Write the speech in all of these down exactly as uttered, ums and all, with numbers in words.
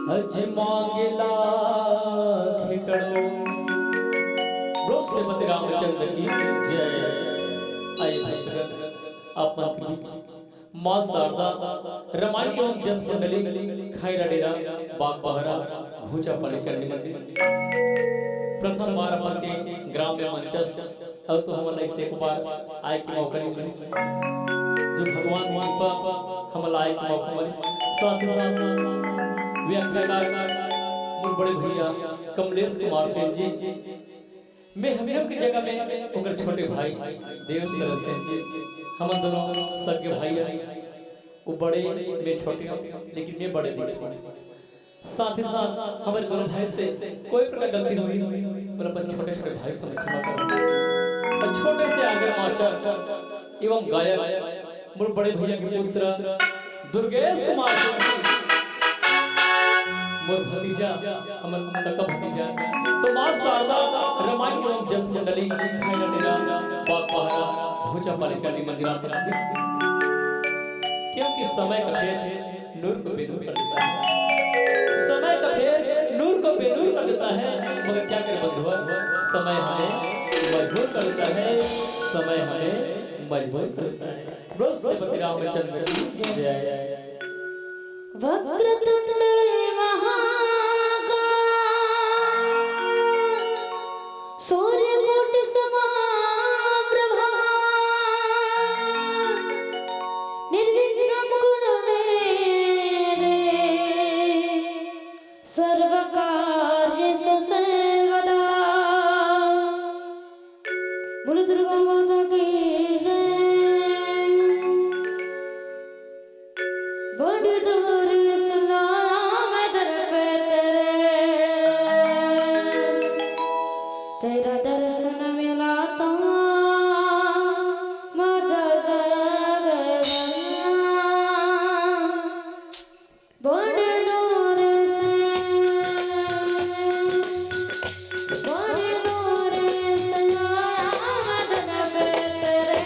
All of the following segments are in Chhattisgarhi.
हज मांगेला खेकड़ो। बोलो श्रीपति रामचंद्र की जय। आइए भक्तगण, आप मन के बीच माँ शारदा रमायणी एवं जस मंडली, खैरा डेरा, बाग बहरा, घोचा पाली चंडी मंदिर। प्रथम बार अपन के ग्राम में मंचस्थ अउ तो हमन ला इसे एक बार आए के मौका नहीं मिलिस, जो भगवान की कृपा हमन ला आए के मौका मिलिस। साथ ही साथ व्याख्याकार मोर बड़े भैया कमलेश कुमार सेन जी, मैं हम लोग की जगह में ओकर छोटे भाई देव शरण सेन जी, हमन दोनों सगे भाई हैं। वो बड़े, मैं छोटे हूँ, लेकिन मैं बड़े दिखते हूँ। साथ ही साथ हमारे दोनों भाई से कोई प्रकार गलती हुई, पर अपन छोटे छोटे भाई से क्षमा करो। और छोटे से आगे मास्टर एवं गायक मोर बड़े भैया के पुत्र दुर्गेश कुमार सिंह जी, मोर भतीजा, हमर कका भतीजा, तो माँ शारदा रमायणी एवं जस मंडली, खैरा डेरा, बाग बहरा, घोचा पाली चंडी मंदिर आप, क्योंकि समय का खेल नूर को बेनूर कर देता है। समय का फेर नूर को बेनूर कर देता है, मगर क्या करे बंधुआ, समय हमें मजबूर कर देता है, समय हमें मजबूर कर देता है। बोलो श्रीपति रामचंद्र की जय। वक्रतुंड महाकाय सूर्यकोटि समाप्रभा निर्विघ्नं कुरु मे देव सर्वकार्येषु सर्वदा। बोलो दुर्गा माता की जय। बड़ी दूर से आया मैं दर पे तेरे, तेरा दर्शन मिला तो मजा आ गया। बड़ी दूर से, बड़ी दूर से आया मैं दर पे तेरे।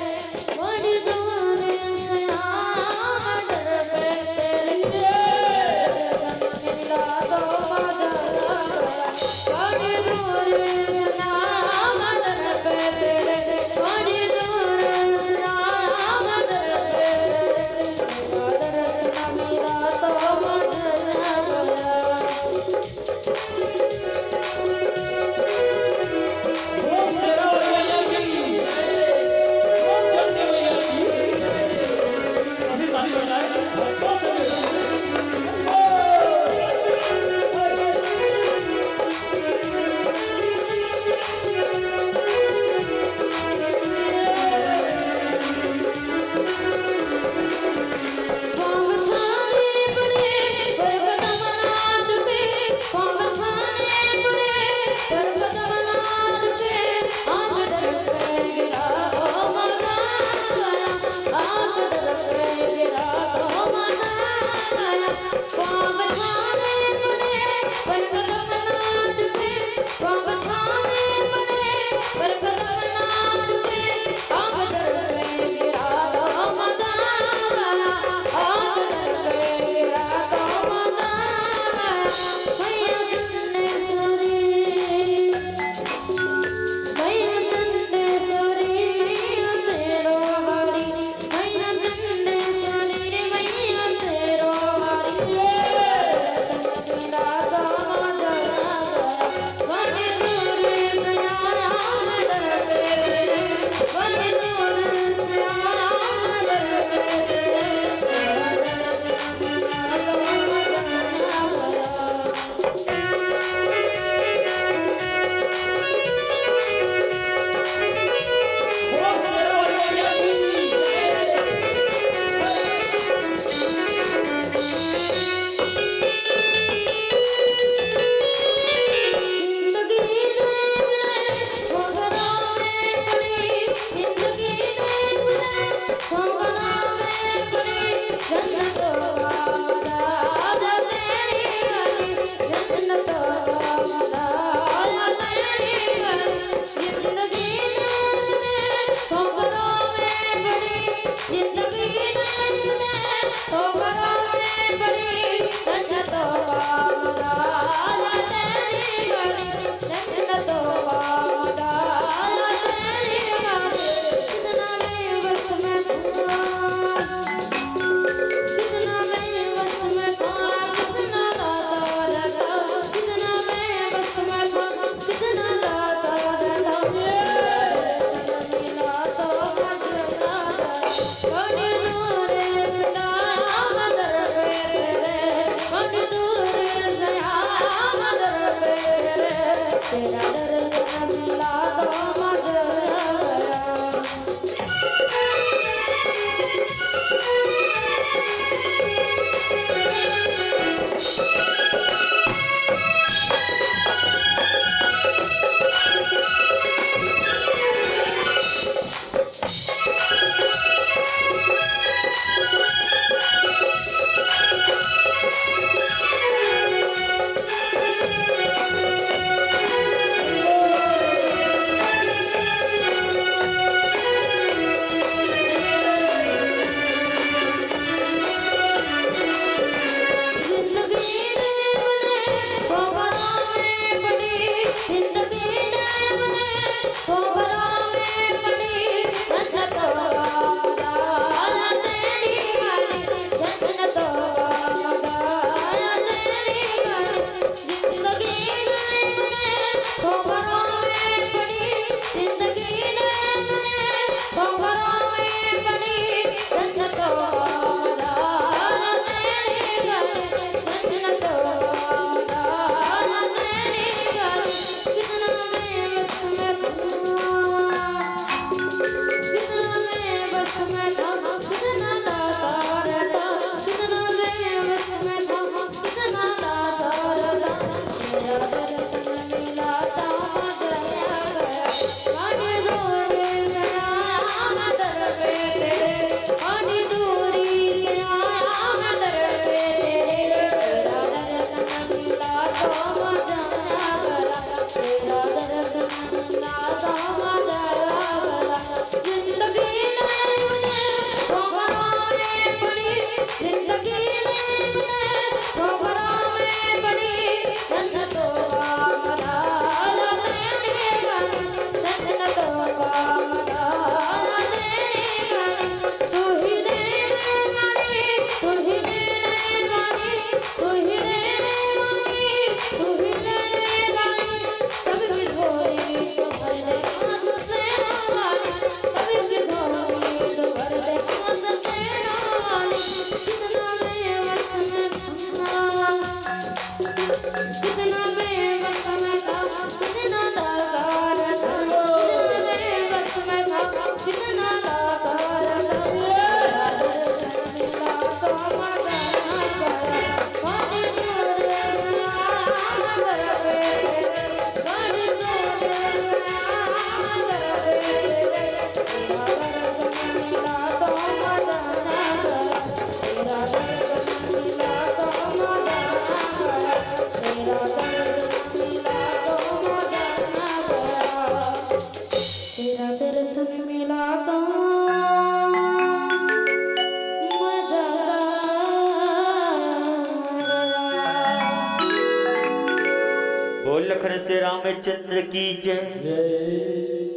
रामचंद्र की जय। जय।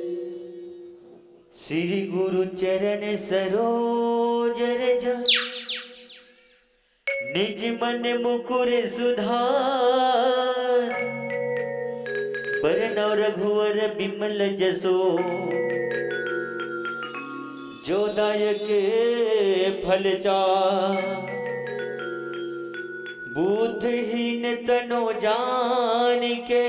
श्री गुरु चरण सरोज रज, निज मन मुकुर सुधार। बरनउँ रघुवर बिमल जसु, जो दायक फल चारि। बुद्धिहीन तनु जानिके,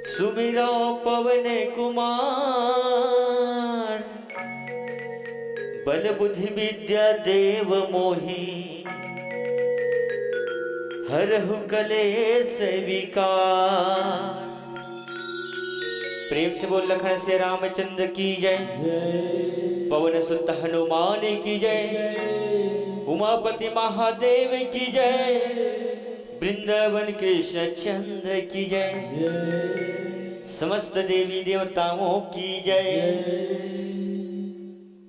सुमिरउँ पवन कुमार। बल बुद्धि विद्या देव मोहि, हरहु कलेस विकार। प्रेम से बोल लखन सिया रामचंद्र की जय। जय। पवन सुत हनुमान की जय। जय। उमापति महादेव की जय। वृंदावन कृष्ण चंद्र की जय। जय। समस्त देवी देवताओं की जय। जय।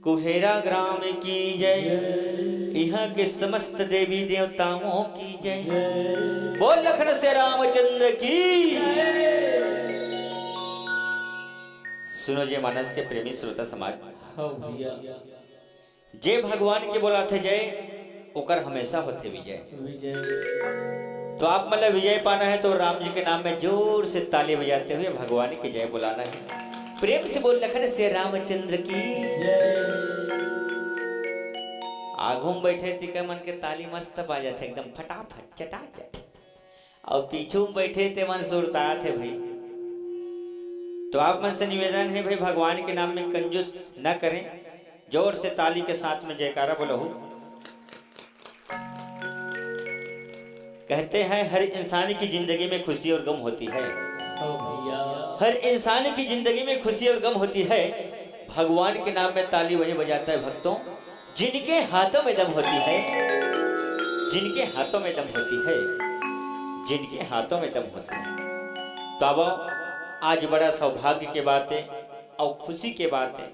कुहेरा ग्राम की जय। जय। इहाँ के समस्त देवी देवताओं की जय। जय। बोल लखन सिया रामचंद्र की। जय। सुनो जे मानस के प्रेमी श्रोता समाज। हाँ भैया। जे भगवान के बोलाथे जय, ओकर हमेशा होथे विजय। विजय। तो आप मन ला विजय पाना है तो राम जी के नाम में जोर से ताली बजाते हुए भगवान की जय बुलाना है। प्रेम से बोल लखन सिया रामचंद्र की। जय। आगू में बैठे तिकर मन के ताली मस्त बाजत है, एकदम फटाफट, चटाचट। अउ पीछू में बैठे ते मन सुरताथे भाई। तो आप मन से निवेदन है भाई, भगवान के नाम में कंजूस न करें, जोर से ताली के साथ में जयकारा बोलहु। कहते हैं हर इंसान की जिंदगी में खुशी और गम होती है। ओ भैया। हर इंसान की जिंदगी में खुशी और गम होती है। भगवान के नाम में ताली वही बजाता है भक्तों, जिनके हाथों में दम होती है, जिनके हाथों में दम होती है, जिनके हाथों में दम होती है। तो अब आज बड़ा सौभाग्य के बात है और खुशी के बात है,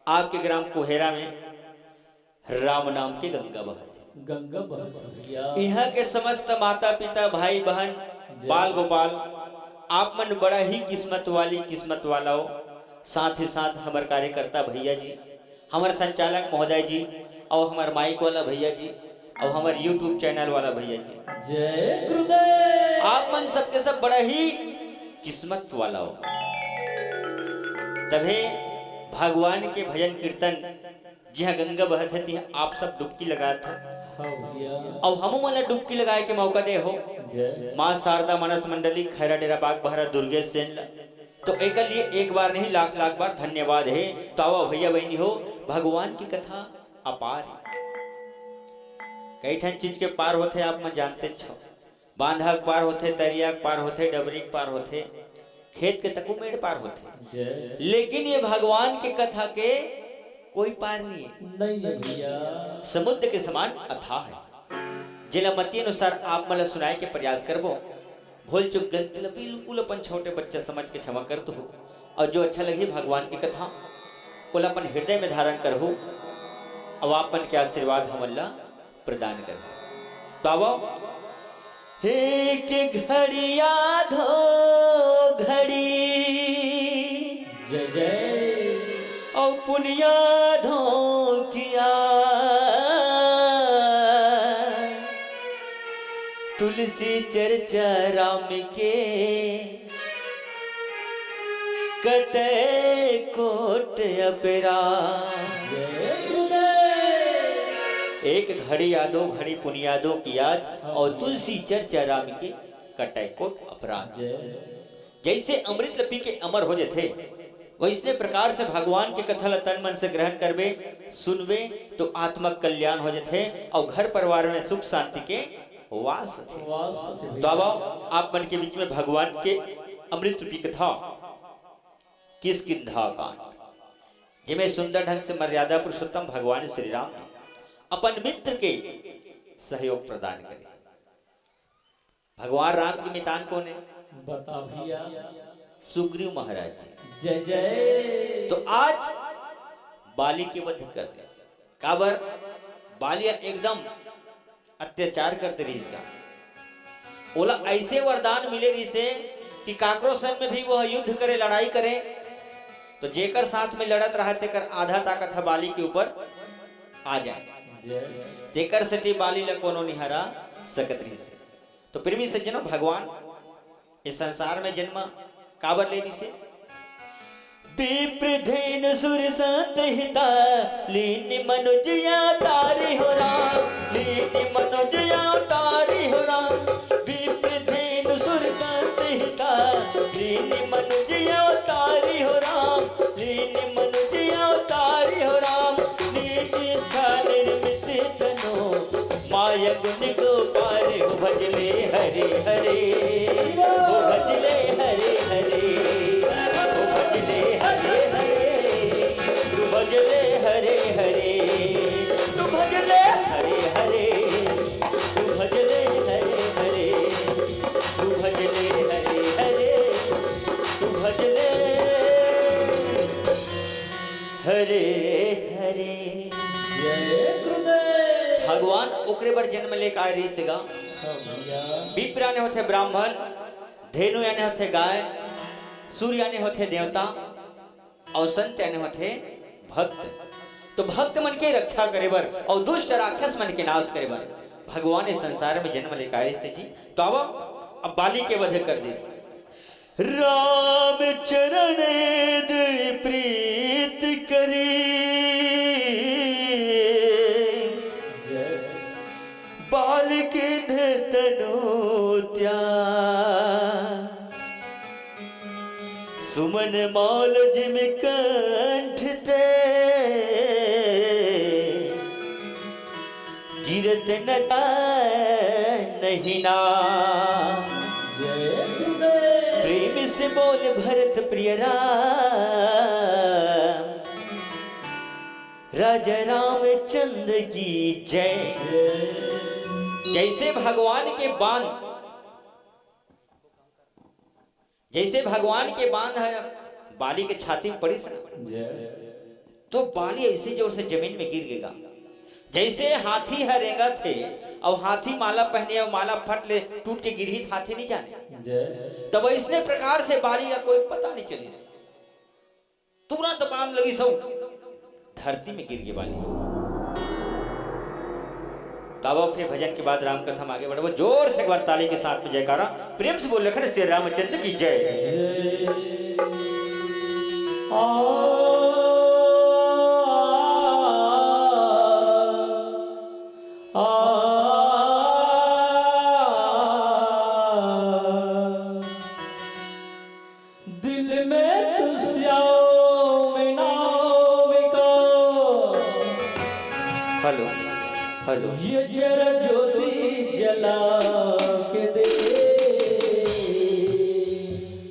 आपके ग्राम कुहेरा में राम नाम के गंगा बहत है। गंगा बहत है भैया। यहाँ के समस्त माता पिता, भाई बहन, जय। बाल गोपाल, आप मन बड़ा ही किस्मत वाली, किस्मत वाला हो। साथ ही साथ हमर कार्यकर्ता भैया जी, हमर संचालक महोदय जी, अउ हमर माइक वाला भैया जी, अउ हमर YouTube चैनल वाला भैया जी। जय गुरुदेव। आप मन सबके सब बड़ा ही किस्मत वाला हो। तभे भगवान के भजन कीर्तन जिहाँ गंगा बहत है, तिहाँ आप सब डुबकी लगात हो। हाँ भैया। अउ हमू मन ला डुबकी लगाए के मौका दे हो। जय। माँ शारदा मानस मंडली, खैरा डेरा बाग बहरा दुर्गेश सेन ला। तो एकर लिए एक बार नहीं, लाख लाख बार धन्यवाद है। तो आवा भैया बहिनी हो, भगवान की कथा अपार है। कई ठन चीज के पार होथे, आप मन जानते छो। बांधा के पार होथे, तरिया के पार होथे, डबरी के पार होथे, खेत के तको मेड़ पार होथे। जय। लेकिन ये भगवान के कथा के कोई पार नहीं है। नहीं है भैया। समुद्र के समान अथाह है। जेला मति अनुसार आप मन ला सुनाए के प्रयास करबो। भूल चूक गलती ला बिल्कुल अपन छोटे बच्चा समझ के क्षमा कर दो। और जो अच्छा लगे भगवान की कथा, ओला अपन हृदय में धारण करहु। अब आप मन के आशीर्वाद हमन ला प्रदान कर। तो आवो। एक घड़ी आधो घड़ी। जय जय। और पुनिया धो किया। तुलसी चर्चा राम के कटे कोट अपराध। एक घड़ी आधो घड़ी पुनिया धो किया। और तुलसी चर्चा राम के कटे कोट अपराध। जैसे अमृत ल पी के अमर हो जथे, वैसने प्रकार से भगवान के कथा ल तन मन से ग्रहण करबे, सुनबे, तो आत्मा कल्याण हो जथे और घर परिवार में सुख शांति के वास होथे। वास होथे। तो अब आप मन के बीच में भगवान के अमृत रूपी कथा किष्किंधा कांड, जेमे सुंदर ढंग से मर्यादा पुरुषोत्तम भगवान श्री राम जी अपन मित्र के सहयोग प्रदान करे। भगवान राम के मितान कोन है? बता भैया। सुग्रीव महाराज जी। जय जय। तो आज बाली के वध कर दे। काबर? बाली एकदम अत्याचार करते रहिस गा। ओला अइसे वरदान मिले रिहिसे कि काकरो संग में भी वो ह युद्ध करे, लड़ाई करे, तो जेकर साथ में लड़त रहय, तेकर आधा ताकत ह बाली के ऊपर आ जाय। जय। तेकर सेती बाली ल कोनो नइ हरा सकत रिहिसे। तो प्रेमी सज्जनों, भगवान इस संसार में जन्म काबर ले रिहिसे? विप्र धेनु सुर संत हिता, लीन मनुज अवतारी हो राम, लीन मनुज अवतारी हो राम। विप्र धेनु सुर संत हिता, लीन मनुज अवतारी हो राम, लीन मनुज अवतारी हो राम। नीच इच्छा निर्मित तनु, माया गुण को पार हो। भजले हरे हरे, हो भजले हरे हरे, हो भजले हरे हरे, तू भजले हरे हरे, तू भजले हरे हरे, तू भजले हरे हरे, तू भजले हरे हरे, तू भजले हरे हरे। जय गुरुदेव। भगवान ओकरे बर जन्म लेके आय रिहिस गा। हाँ भैया। विप्र याने होथे ब्राह्मण, धेनु याने होथे गाय, सुर याने होथे देवता, अउ संत याने होथे भक्त। तो भक्त मन के रक्षा करे बर अउ दुष्ट राक्षस मन के नाश करे बर भगवान इस संसार में जन्म लेके आय रिहिस जी। तो आवा, अब बाली के वध कर दे। राम चरण दृढ़ प्रीत करी, बाल किन्ह तनु त्याग। सुमन मौल जिम कंठ ते, गिरत न जाय नहीं ना। जय गुरुदेव। प्रेम से बोल भरत प्रिय राम, राजा रामचंद्र की जय। जय। जइसे भगवान के बाण जइसे भगवान के बाण ह बाली के छाती में पड़िस ना, जय। तो बाली अइसे जोर से जमीन में गिर गे गा। जइसे हाथी ह रेंगत हे, अउ हाथी माला पहने, अउ माला फट ले टूट के गिरही, त हाथी नइ जाने। जय। तब अइसने प्रकार से बाली ला कोई पता नइ चलिस। तुरंत बाण लगिस अउ धरती में गिर गे बाली। तब फिर भजन के बाद राम कथा में आगे बढ़बो। जोर से एक बार ताली के साथ में जयकारा, प्रेम से बोल लखन श्री रामचंद्र की जय। आ, आ, दिल में तू श्याम नाम का। Hello, hello. ये जरा ज्योति जला के दे।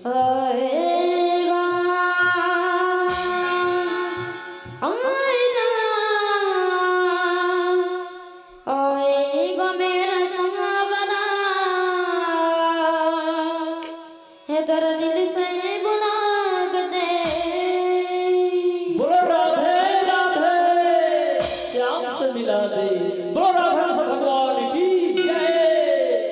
आएगा, आएगा, आएगा मेरा जमावड़ा। है तेरा दिल से बुला के दे। बोलो राधे राधे, श्याम से मिला दे। बोलो राधा रस भगवान की जय।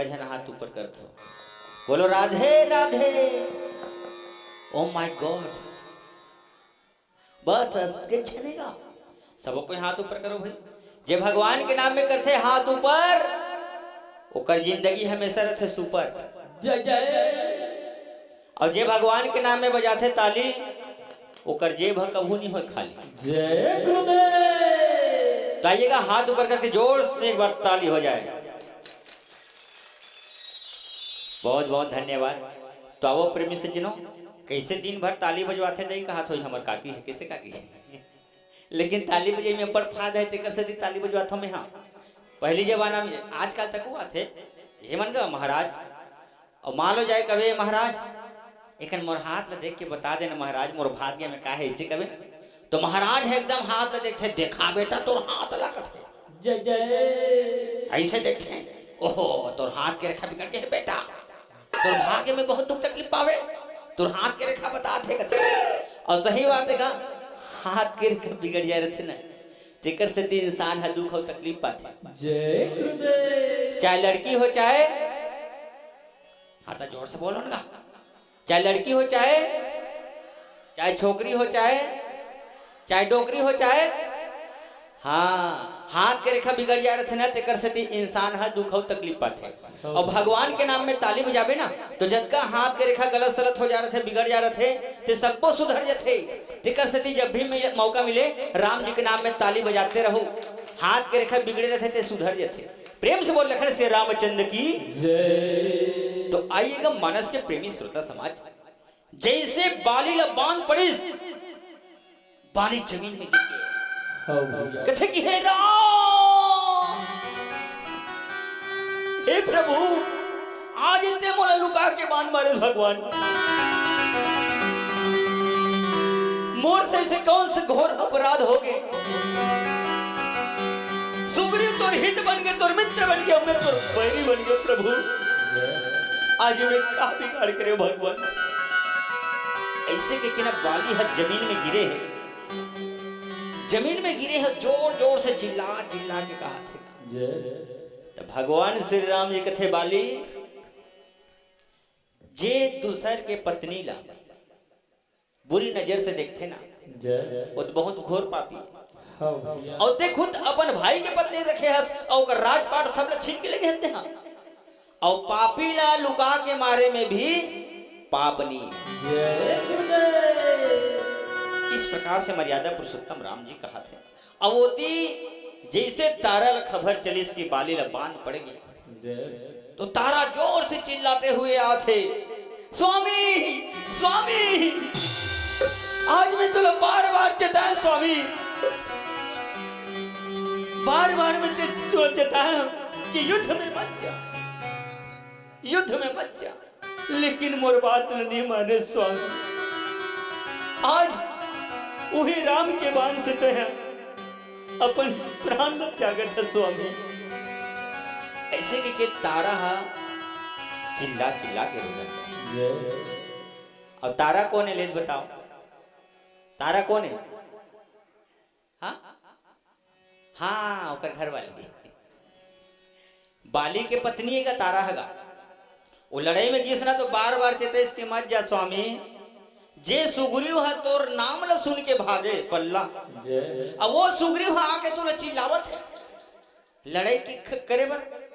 झन हाथ ऊपर करथो। बोलो Radhe Radhe. Oh my God। बस अतके झने गा। सबो कोई हाथ ऊपर करो भाई। जे भगवान के नाम में करथे हाथ ऊपर, ओकर जिंदगी हमेशा रथे सुपर। जय जय। अउ जे भगवान के नाम में बजाथे ताली, ओकर जेब ह कभू नहीं होय खाली। जय गुरुदेव। तो आइएगा, हाथ ऊपर करके जोर से एक बार ताली हो जाए। बहुत बहुत धन्यवाद। तो आवो प्रेमी सज्जनों, कैसे दिन भर ताली बजवाथे दई, कहात होई हमर काकी है, कैसे काकी है? लेकिन ताली बजाई में बड़ फायदा है, तेकर सेती ताली बजवाथो में। हाँ, पहली जमाना में, आजकल तक हुआ थे, हे मन गा महाराज, अउ मान लो जाए कबे महाराज, एकन मोर हाथ ला देख के बता देना महाराज, मोर भाग्य में का है, ऐसे कबे। तो महाराज है एकदम हाथ ला देखथे, "देखा बेटा तोर हाथ ला," कथे। जय जय। ऐसे देखथे, "ओहो, तोर हाथ के रेखा बिगड़ गए है बेटा, तोर भाग्य में बहुत दुख तकलीफ पावे, तोर हाथ के रेखा बता थे," कथे। अउ सही बात है का, हाथ के रेखा बिगड़ जाए रथे ना, तेकर सेती इंसान ह दुख अउ तकलीफ पाथे। जय गुरुदेव। चाहे लड़की हो, चाहे, हाँ, तो जोर से बोलो ना, चाहे लड़की हो, चाहे, चाहे छोकरी हो, चाहे, चाहे डोकरी हो, चाहे, हाँ, हाथ के रेखा बिगड़ जा रथे ना, तेकर सेती इंसान ह दुख अउ तकलीफ पाथे। अउ भगवान के नाम में ताली बजाबे ना, तो जतका हाथ के रेखा गलत सलत हो जा रथे, बिगड़ जा रथे, ते सबो सुधर जथे। तेकर सेती जब भी मिले, मौका मिले, राम जी के नाम में ताली बजाते रहो। हाथ के रेखा बिगड़े रथे, ते सुधर जथे। प्रेम से बोल, लखन से रामचंद्र की। जय। तो आइएगा मानस के प्रेमी श्रोता समाज, जैसे बाली ला बांध पड़िस, बाली जमीन में गिर गे। हाँ भैया। कथे कि हे राम, हे प्रभु, आज इतने मोला लुका के बांध मारे भगवान। मोर से ऐसे कौन से घोर अपराध हो गए? सुग्रीव तोर हित बन गए, तोर मित्र बन गए, मेरे तोर बैरी बन गए प्रभु। आज मैं का बिगाड़ करे भगवान? ऐसे के किना बाली ह जमीन में गिरे है, जमीन में गिरे है, जोर जोर से चिल्ला चिल्ला के कहा थे। जय। तो भगवान श्री राम जी कथे बाली, जे दूसर के पत्नी ला बुरी नजर से देखथे ना, जय। वो तो बहुत घोर पापी है। हाँ भैया। अउ ते खुद अपन भाई के पत्नी रखे हस, अउ ओकर राजपाट सब ला छीन के लेगे हते, हाँ। अउ पापी ला लुका के मारे में भी पाप नहीं है। जय गुरुदेव। इस प्रकार से मर्यादा पुरुषोत्तम राम जी कहा थे। अवोती जैसे तारा ला खबर चलिस कि बाली ला बांध पड़ गई, जय। तो तारा जोर से चिल्लाते हुए आथे, "स्वामी, स्वामी, आज मैं तुला बार बार चेताया स्वामी, बार बार मैं ते-, तुला चेताया कि युद्ध में मत जा, युद्ध में मत जा, लेकिन मोर बात ल नहीं माने स्वामी। आज वही राम के बाण से तय अपन प्राण ल त्यागत है स्वामी।" ऐसे कह के तारा हा चिल्ला चिल्ला के रोने लगे। जय। अब तारा कौन है, ले बताओ, तारा कौन है? हाँ, हाँ, ओकर घर वाली। बाली के पत्नी एगा तारा हगा। वो लड़ाई में गिस ना तो बार बार चेते इसके, "मत जा स्वामी।" जे सुग्रीव ह तोर नाम ल सुन के भागे पल्ला, जय। अब वो सुग्रीव ह आके तोला चिल्लावत है लड़ाई की ख-, करे बर,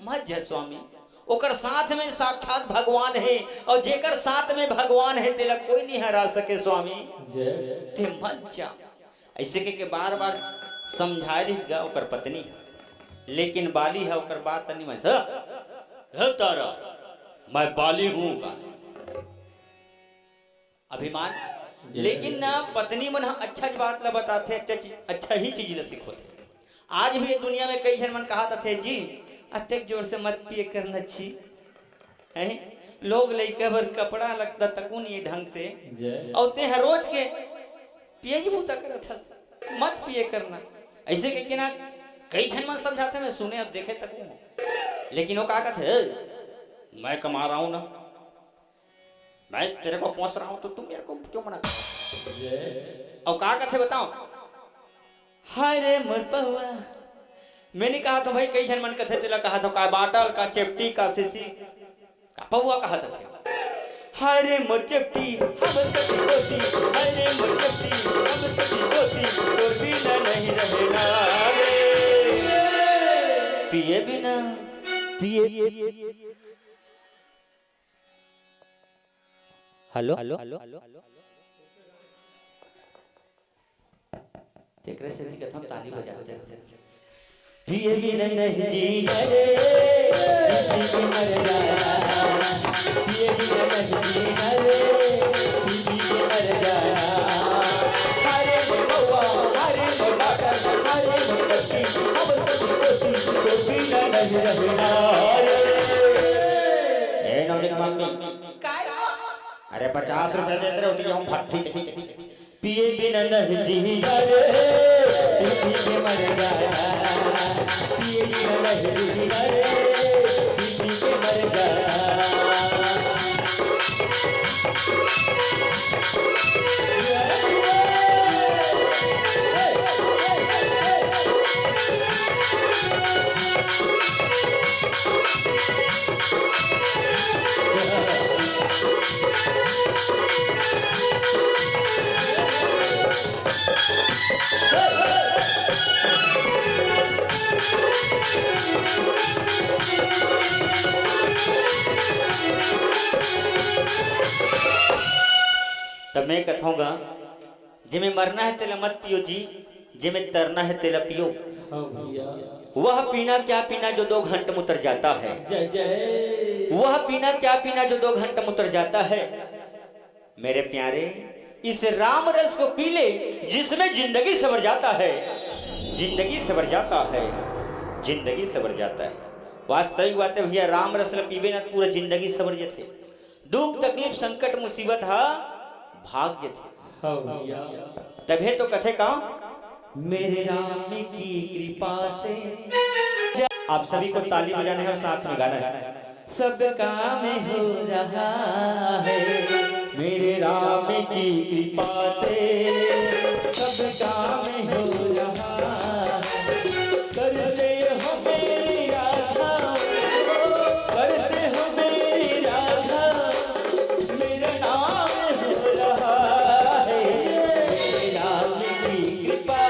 "मत जा स्वामी।" ओकर साथ में साक्षात भगवान है, और जेकर साथ में भगवान है तेला कोई नहीं हरा सके स्वामी। जय। ते मत जा। ऐसे कह के बार बार समझाए रहिस गा ओकर पत्नी, लेकिन बाली है ओकर बात नहीं मान। "हे तारा, मैं बाली हूँ का?" अभिमान। जी। लेकिन ना पत्नी मन ह अच्छा बात ला बताथे, अच्छा चीज, अच्छा ही चीज ला सिखोथे। आज भी ये दुनिया में कई झन मन कहा थे, "जी, अतेक जोर से मत पिए करना जी।" हैं? लोग लइका बर कपड़ा लगता तकून ये ढंग से। जय। और ते हर रोज के पिए जी बूता करत हस, मत पिए करना। ऐसे कह के ना कई झन मन समझाथे, मैं सुने अब देखे तक हूँ। लेकिन वो का कहते, "मैं कमा रहा हूँ ना, मैं तेरे को पोस रहा हूँ तो तू मेरे को क्यों मना कर?" जय। और का कहते बताओ, "हाय रे मोर पहुआ, मैं नहीं कहा तो भाई, कई झन मन कथे, तेला कहा तो का बाटल, का चेपटी, का सीसी, का पौवा कहा तो थे। हाय रे मोर चेपटी, हम कति कोती, हाय रे मोर चेपटी, हम कति कोती, तोर बिना नहीं रहे ना रे। पिए बिना, पिए, हेलो, हेलो, तेकरे सेती कथम ताली बजाते रहो। पिए बिना नहीं जीना रे, पी पी के मर जाना। पिए बिना नहीं जीना रे, पी पी के मर जाना। हरे मोर बउआ, हरे मोर बाटल, हरे मोर चक्की, अब सब कोती, तो बिना नहीं रहना रे। ए नौनिक मम्मी। काय हो? अरे पचास रुपया देते रहो, तो जाऊं भट्टी ते। पिए बिना नहीं जीना रे, पी पी के मर जाना। पिए बिना नहीं जीना रे, पी पी के मर जाना। त मैं कथौं गा, जेमे मरना है तेला मत पियो जी, जेमे तरना है तेला पियो। हाँ भैया। वह पीना क्या पीना जो दो घंट में उतर जाता है। जय जय। वह पीना क्या पीना जो दो घंट में उतर जाता है। मेरे प्यारे, इस राम रस को पी ले, जिसमें जिंदगी सवर जाता है, जिंदगी सवर जाता है, जिंदगी सवर जाता है। वास्तविक बात है भैया, राम रस ल पीबे ना, पूरा जिंदगी सवर जथे। दुख, तकलीफ, संकट, मुसीबत हा भाग जथे। हाँ भैया। तभे तो कथे का, मेरे राम की कृपा से। आप सभी को ताली बजाने हैं और साथ में गाना है। सब काम हो रहा है मेरे राम की कृपा से, सब काम हो रहा है। करते हो मेरी राधा, करते हो मेरी राधा, मेरा नाम हो रहा है। मेरे राम की कृपा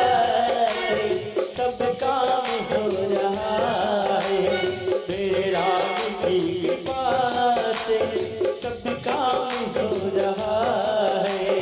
से सब काम हो रहा है। मेरे राम की कृपा से सब काम हो रहा है।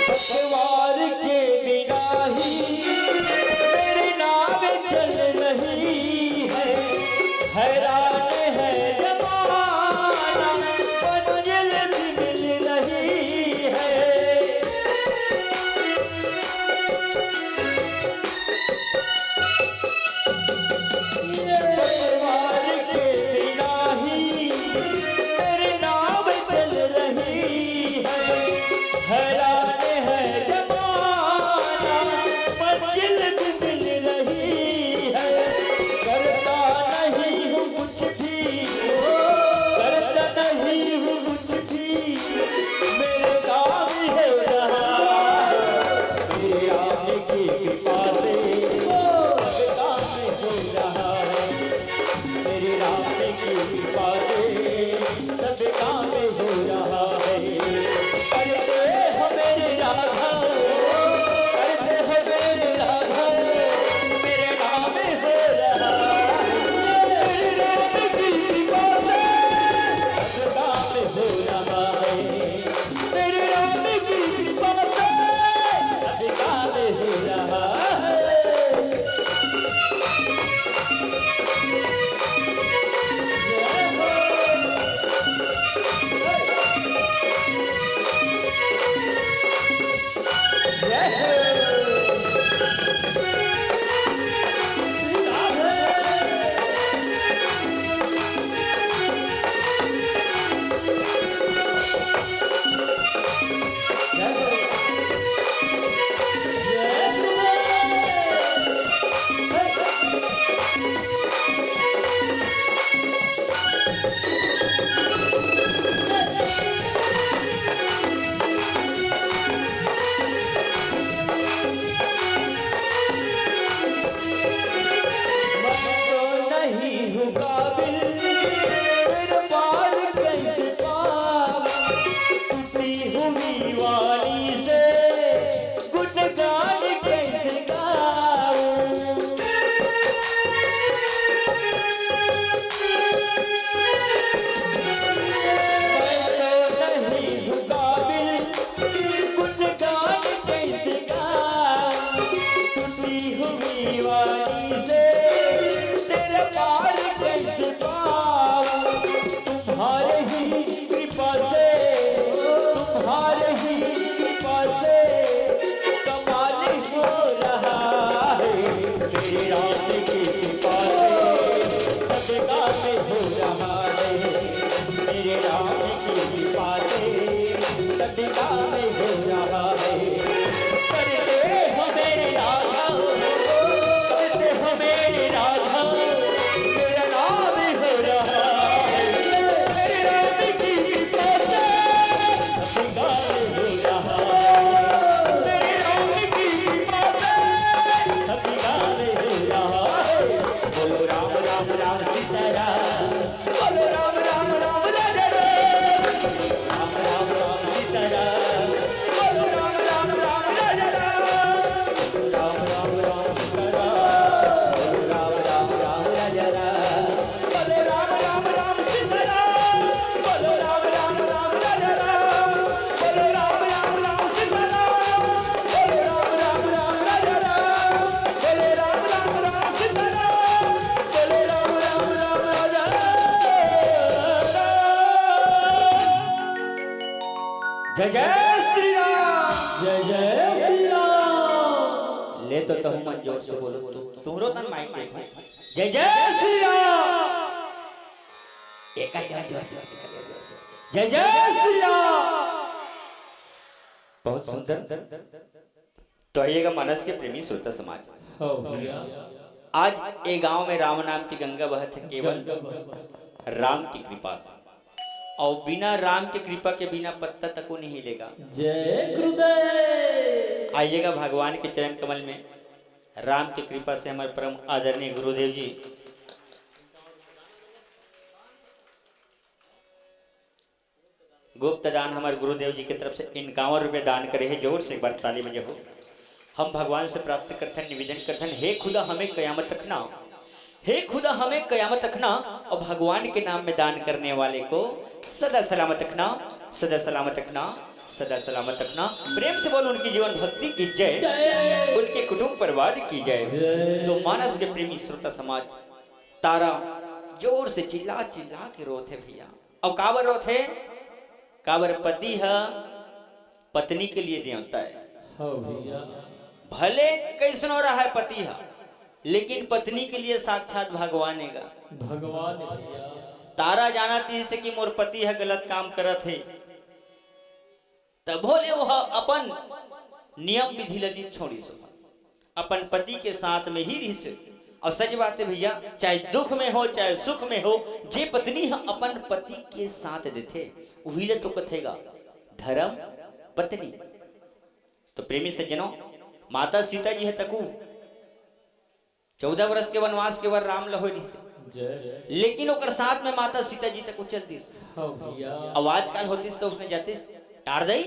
पतवार के बिना ही मेरी नाव चल रही है, हैरान है जमाना, मंजिल भी मिल रही है। परिवार के बिना ही मेरी नाव चल रही है, हैरान है जमाना, मंजिल भी मिल रही है। करता नहीं हूँ कुछ भी, करता नहीं हूँ कुछ भी, मेरे काम हो रहा है। मेरे राम की कृपा से सब काम हो रहा है। मेरे राम की कृपा से सब काम हो रहा है। करते हो मेरे राधा, करते हो मेरे राधा, मेरे राम हो रहा है। मेरे राम की कृपा से सब काम हो रहा है। मेरे राम की कृपा से सब काम हो रहा है। वाणी से गुणगान कैसे गाऊं? मैं तो नहीं हूँ काबिल गुणगान कैसे गाऊं? टूटी हुई वाणी से तेरा पार कैसे पाऊं? तुम्हारे ही कृपा से, तुम्हारे ही कृपा से कमाल हो रहा है। तेरे राम की कृपा से सब काम हो रहा है। तेरे राम की कृपा से सब काम हो रहा है। करते हो मेरे राघव, करते हो मेरे राघव, तेरा नाम हो रहा है। तेरे राम की कृपा से सब काम हो रहा है। तेरे राम की कृपा से सब काम हो रहा है। बोलो राम राम राम सीताराम, बोलो राम राम राम राजा राम। राम राम राम सीताराम। बोलो राम राम राम राजा राम। राम राम राम सीताराम। बोलो राम राम राम राजा राम। बोलो राम राम राम सीताराम। बोलो राम राम राम राजा राम। बोलो राम राम राम सीताराम। बोलो राम राम राम राजा राम। बोलो राम राम राम सीताराम। बोलो राम राम राम राजा राम। जय जय श्री राम। जय जय श्री राम। ले तो तहु मन जोर से बोलो, तु-, तुहरो तन माइक पे। जय जय श्री राम। एक बार जोर से, एक बार जोर से। जय जय श्री राम। बहुत सुंदर। तो आइएगा मानस के प्रेमी श्रोता समाज। हो भैया। आज ए गांव में राम नाम की गंगा बहत है, केवल गंगा बहत है। राम की कृपा से। और बिना राम की कृपा के बिना पत्ता तको नहीं हिलेगा। जय गुरुदेव। आइएगा भगवान के चरण कमल में, राम की कृपा से हमारे परम आदरणीय गुरुदेव जी गुप्त दान हमर गुरुदेव जी के तरफ से इक्यावन रुपये दान करे हे। जोर से एक बार ताली बजाओ। हम भगवान से प्रार्थना करथन, निवेदन करथन, हे खुदा हमें कयामत रखना, हे खुदा हमें कयामत रखना, और भगवान के नाम में दान करने वाले को सदा सलामत रखना, सदा सलामत रखना, सदा सलामत रखना। प्रेम से बोलो उनकी जीवन भक्ति की जय, जय। उनके कुटुंब परिवार की जय। जय। तो मानस के प्रेमी श्रोता समाज, तारा जोर से चिल्ला चिल्ला के रोथे भैया। अउ काबर रोथे? काबर पति ह पत्नी के लिए देवता है। हाँ भैया। भले कैसनो रहा है पति ह, लेकिन पत्नी के लिए साक्षात भगवान हे गा। भगवान भैया। तारा जानत रहिस हे कि मोर पति ह गलत काम करत हे, तभो ले ओह अपन नियम विधि ल नइ छोड़िस, अपन पति के साथ में ही रहिस। अउ सच बात हे भैया, चाहे दुख में हो, चाहे सुख में हो, जे पत्नी ह अपन पति के साथ देथे, उही ल तो कथे गा धर्म पत्नी। तो प्रेमी सज्जनों, माता सीता जी ह तको चौदह वर्ष के वनवास के बर राम ल होय रहिस हे। जय। लेकिन ओकर साथ में माता सीता जी तको चल दिस। हाँ भैया। अब आजकल होतिस तो उसने जातिस, "टार दई,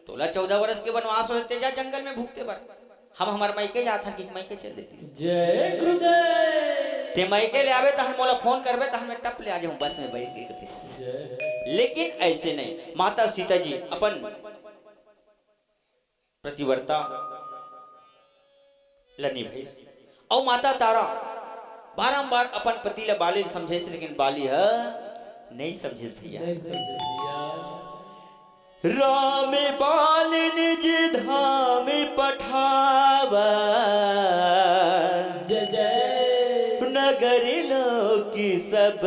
तोला चौदह वर्ष के वनवास होय, ते जा जंगल में भुगते बर। हम हमर मायके जात हन," कि मायके चल देतिस। जय गुरुदेव। "ते मायके ले आबे, तहन मोला फोन करबे, तहन मैं टप ले आ जाहूँ, बस में बैठ के," कहितिस। जय। लेकिन ऐसे नहीं, माता सीता जी अपन पतिव्रता ल निभइस। अउ माता तारा बारंबार अपन पति ल बाली ल समझइस, लेकिन बाली ह नइ समझिस भैया। नइ समझिस भैया। राम बाल निज धाम पठावा, जय जय। नगर लोक सब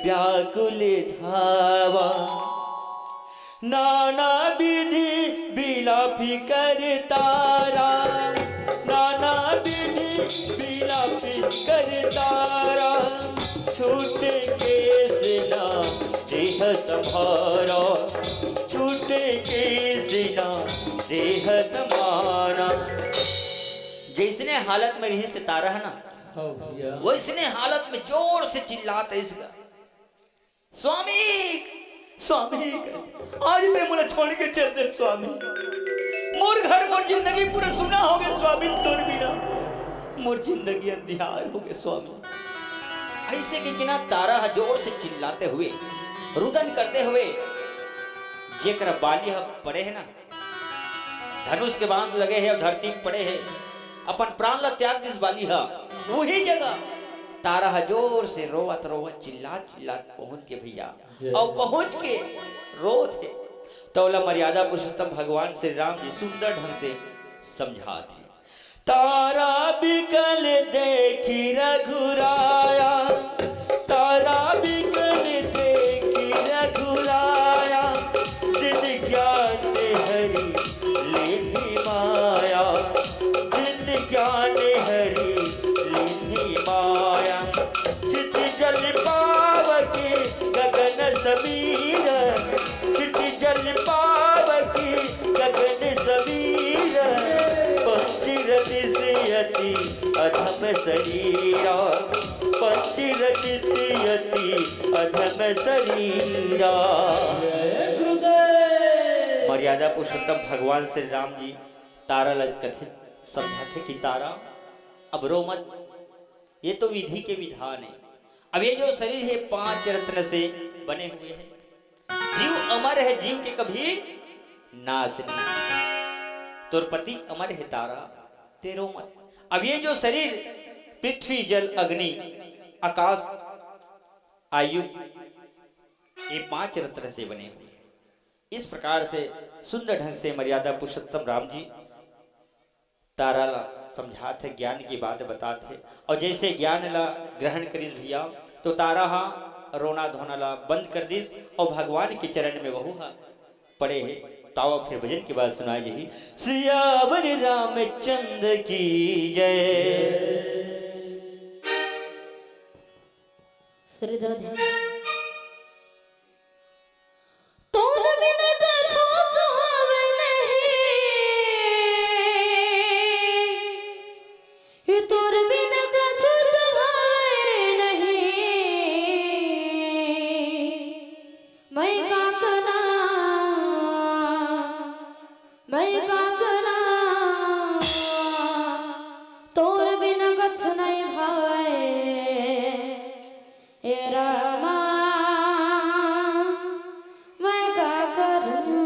व्याकुल धावा। नाना विधि बिलापि करतारा, नाना विधि बिलापि करतारा। छूटे केस ना देह सम्हारा, छूटे केस ना देह सम्हारा। जइसने हालत में रहिस तारा हे ना, हाँ भैया। वइसने हालत में जोर से चिल्लात रहिस गा, "स्वामी, स्वामी, आज तैं मोला छोड़ के चल दे स्वामी। मोर घर, मोर जिंदगी पूरा सुना होगे स्वामी, तोर बिना मोर जिंदगी अंधियार होगे स्वामी। अइसे कहिके ना तारा ह जोर से चिल्लाते हुए, रुदन करते हुए, जेकर बाली ह पड़े हे ना, धनुष के बांध लगे हे अउ धरती में पड़े हे, अपन प्राण ला त्याग दिस बाली ह, उही जगह तारा ह जोर से रोवत रोवत, चिल्लात चिल्लात पहुंच के भैया, जय। अउ पहुंच के रोत हे, त ओला मर्यादा पुरुषोत्तम भगवान श्री राम जी सुंदर ढंग से समझात हे। तारा बिकल देखि रघुराया, तारा बिकल देखि रघुराया, जिन ज्ञान हरि लेहि माया, जिन ज्ञान हरि लेहि माया। छिति जल पावक गगन समीर, छिति जल पावक गगन समीर। पंचरत से अति अधम शरीरा, पंचरत से अति अधम शरीरा। मर्यादा पुरुषोत्तम भगवान श्री राम जी तारा ल कथे, समझाथे कि तारा, अब रो मत, ये तो विधि के विधान हे। अब ये जो शरीर हे, पांच रत्न से बने हुए हे। जीव अमर हे, जीव के कभी नाश नहीं। तोर पति अमर हे तारा, तैं रो मत। अब ये जो शरीर, पृथ्वी, जल, अग्नि, आकाश, आयु, ये पांच रत्न से बने हुए हे। इस प्रकार से सुंदर ढंग से मर्यादा पुरुषोत्तम राम जी तारा ला समझात हे, ज्ञान की बात बतात हे। अउ जइसे ज्ञान ला ग्रहण करिस भैया, तो तारा हा रोना धोना ला बंद कर दिस अउ भगवान के चरण में वहू हा पड़े हे। त आवा फिर भजन के बाद सुनाए जाही। सियावर रामचंद्र की जय। श्रद्धा ध्यान। तोर बिन कछु सुहावे नहीं, हे तोर बिन कछु सुहावे नहीं। मैं का करा, मैं का करा, तोर बिन कछु नहीं भावे। हे रामा, मैं का करूं?